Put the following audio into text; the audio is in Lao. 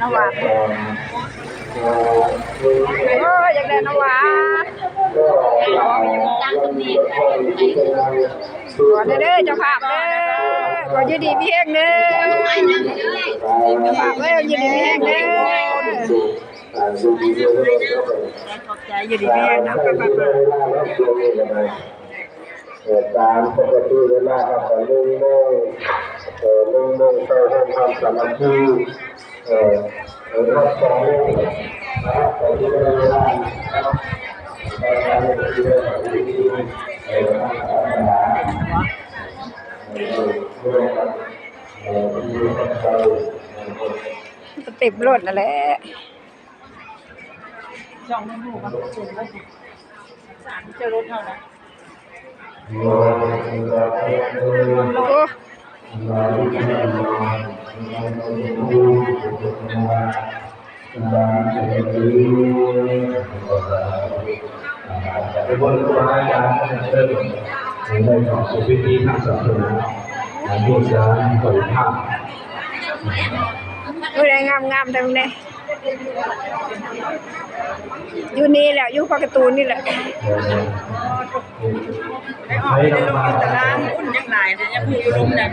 ນ້ຳຫວານ ໂອ້ຍ ຢາກໄດ້ນ້ຳຫວານ ຂໍແດ່ເດີ ເຈົ້າພາບເດີ ຂໍຢູ່ດີມີແຮງເດີ ເຈົ້າພາບເອີຍ ຢູ່ດີມີແຮງເດີ ຂອບໃຈ ຢູ່ດີມີແຮງນຳ ໄປໆ ເອີ ຕາມປົກກະຕິເວລາເຮົາກໍໜຶ່ງໂມງ ເອີ ໜຶ່ງໂມງເຂົ້າໂຮມທຳສາມັກຄີ ເອີ ເອີ ຮອດສອງໂມງ ເຕັມລົດນັ້ນແຫຼະ. ໂອ້ ໄດ້ເຂົ້າສູ່ພິທີທາງສາສະໜາ ອາ ລູກຫຼານໄປພາກ ຜູ້ໃດງາມໆ ທັງແດ່. ຢູ່ນີ້ແຫຼະ ຢູ່ພາກກະຕູນນີ້ແຫຼະ. ໄປອອກໄປລົງຢູ່ຕະຫຼາດ ຄົນຍັງຫຼາຍ ແຕ່ຍັງຮູ້ຢູ່ລຸ່ມນັ້ນ.